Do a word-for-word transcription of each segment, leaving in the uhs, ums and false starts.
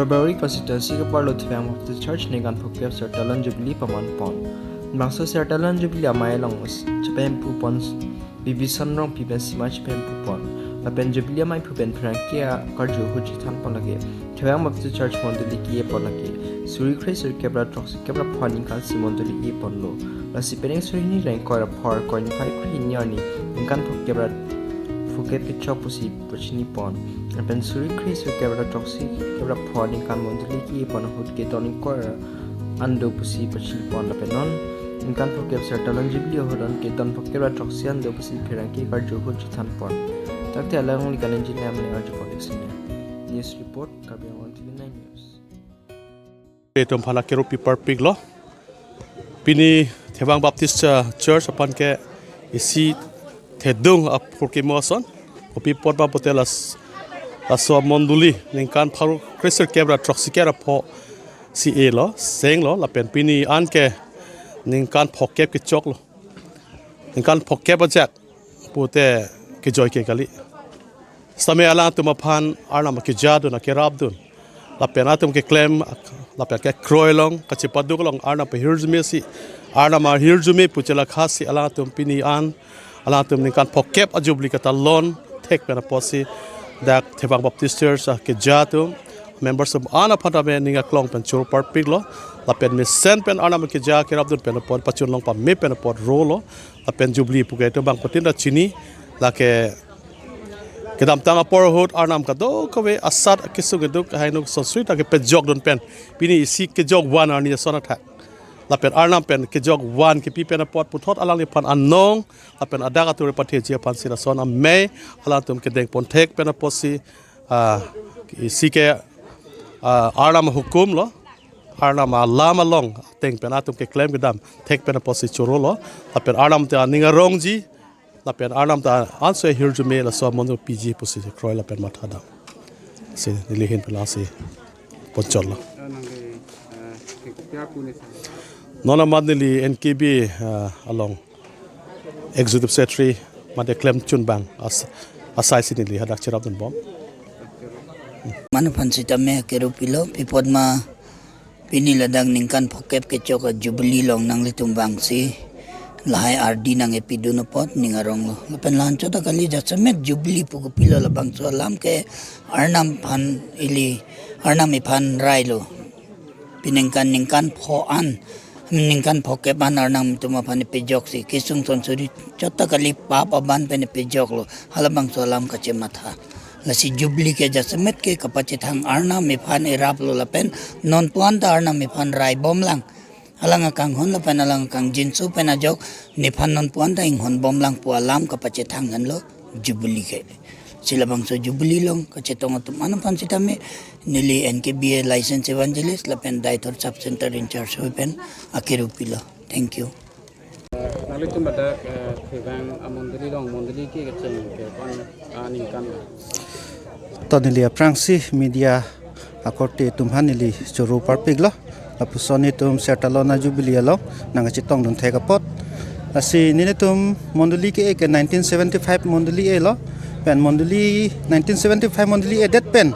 Bari constituency ke-arlo Thevang Baptist Church ningkan phokep Sir Talon Jubilee paman pon. Bangso Sir Talon Jubilee amei along chepemphu pon Bibison Rongpi pen sima chepemphu pon. Lapen Jubilee amei aphu pen pherangke akarju ahut chethan pon lake. Thevang Baptist Church mondoli ke-e pon lake. Suri kre suri kep ra throksi kep ra pho aningkan si mondoli e ponlo. Lasi penang suri hini ra ingkoi ra pho ra ingkoi ni phai kre hini arni ningkan phokep ra phokep kechok pusi pachini pon. Lapen suri kre suri kep ra throksi kep ra pho aningkan mondoli ke-e pon ahut kedon ingkoi ra an do pusi pachini pon. Lapen non ningkan phokep Sir Talon Jubilee ahut an kedon phokep ra throksi an do pusi pherangke akarju ahut chethan pon. Thakthak alangli kaningje lam le arju pon ik sini. News report, Karbi Anglong T V nine News. Itum aphan akero pi parpiklo. Pini Thevang Baptist, uh, Church aphan ke isi thedung aphurkimo ason. Kopi apot ma pulote las-, laso mondoli ningkan pharo kre suri kep ra throksi kep ra pho si elo, senglo, lapen pini an ke ningkan phokep kechoklo. Ningkan phokep ajak pute kejoi ke kali. Sitame alangtum aphan Arnam akejadun, akerapdun, lapen atum keklem, lapen kekroi along, kachepaduk along Arnam apahirjume si, Arnam ahirjume pu chelakha si alangtum pini an, alangtum ningkan phokep a-Jubilee katalon thek pen apotsi dak Thevang Baptist Church akeja atum, members atum an aphan tame ning aklong pen choro parpiklo. Lapen mesen pen Arnam akeja kerapdun pen apot pachun long pame pen apot rolo. Lapen Jubilee puke itum bangphutin ta chini, lake kedamtang apor ahut Arnam kadokave asat kesung keduk hainu sonsui ta kepejokdun pen pini isi kejok van arni ason athak. Lapen Arnam pen kejok van kepi pen apot puthot alangliphan anong lapen adak atur patheji aphan si lason amei alangtum kedeng pon thek pen apotsi, ah, isi ke, ah, Arnam ahukum lo, Arnam alam along ateng pen atum keklem kedam thek pen apotsi chorolo. Lapen Arnam ta aning arongji, lapen Arnam ta anso ahirjume laso amonit piji pusi kroi lapen mathadam. Si neli ahin pen lasi ponchotlo. Non amat neli N K B, ah, along Executive Secretary mate klemchunbang as-, asai si neli hadak cherapdunbom. Mane aphan sitame akero pilo, pi apot ma pini ladak ningkan phokep kechok a-Jubilee along nanglitum vangsi lahai ardi nangkepidun apot ning aronglo. Lapen la-anchot ta kali, jasemet Jubilee pu kopilo, labangso alam ke Arnam aphan ili, Arnam iphan railo. Piningkan ningkan pho an, ningkan phokep an Arnam atum aphan ipejoksi, kesung sonsuri chot ta kali, pap aban pen ipejoklo. Halabangso alam kachematha. Lasi Jubilee ke jasemet ke kapachethang Arnam iphan iraplo lapen nonpu an ta Arnam iphan raibomlang. Alang akanghon lapen alang akangjinso pen ajok nephan nonpu an ta inghonbomlang pu alam kapachethang henlo Jubilee ke. Si labangso Jubilee along kachetong atum an aphan sitame neli N K B A licensed evangelist lapen Deithor Sub Center in charge pen akero pilo. Thank you. Nanglitum ladak, eh, Thevang amondoli along mondoli ke kecheng ke pon, ah, ningkan. To neli aphrangsi media akorte atum aphan neli choro parpiklo. Lapuson itum Sir Talon a-Jubilee along nangkachetongdun thek apot. Lasi nelitum mondoli ke-e ke nineteen seventy-five mondoli elo. Pen mondoli nineteen seventy-five mondoli edet pen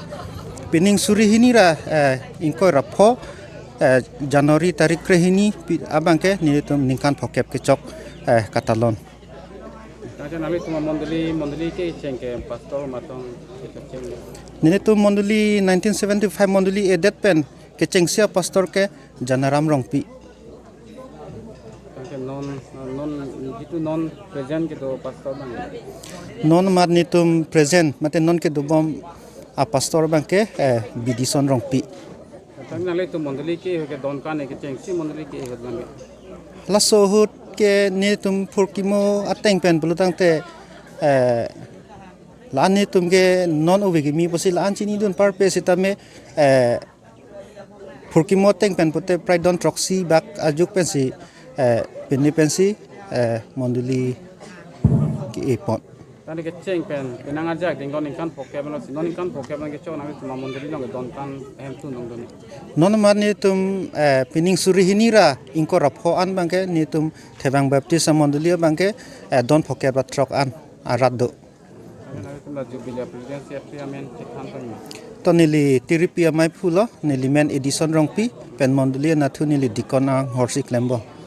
pining suri hini ra, eh, ingkoi ra pho, eh, January tarik kre hini pi-, abang ke nelitum ningkan phokep kechok, eh, katalon. Nanglitum amondoli, mondoli kecheng ke pastor matong kecheng. Nelitum mondoli nineteen seventy-five mondoli edet pen kechengsi apastor ke Janaram Rongpi. Tangke non, non, jitu non present kedo pastor abang. Non amat nelitum present, mate non kedobom apastor abang ke, eh, Bidison Rongpi. Tangke nanglitum mondoli ke-e ke donkan ke kechengsi mondoli ke-e abang. Laso ahut ke nelitum phurkimo ateng pen pulotangte, eh, la-an nelitum ke non ove kimi pusi la-an chinidun parpe sitame, eh, phurkimo ateng pen pute prai don throksi bak ajuk pensi, eh, pini pensi, eh, mondoli ke-e pon. Tangte kecheng pen, penang ajak dingdon ningkan phokep lo si, non ningkan phokep nangkechok nangtum amondoli along donkan ahemtun dongdun. Non amat nelitum, eh, pining suri hini ra ingkoi ra pho an abang ke nelitum Thevang Baptist amondoli abang ke, eh, don phokep ra throk an arat do. Nanglitum la Jubilee President Secretary amen chethan tanglo. To neli Tiripi amei pulo, neli men Edison Rongpi, pen mondoli anatthu neli Deacon anghor si klempo.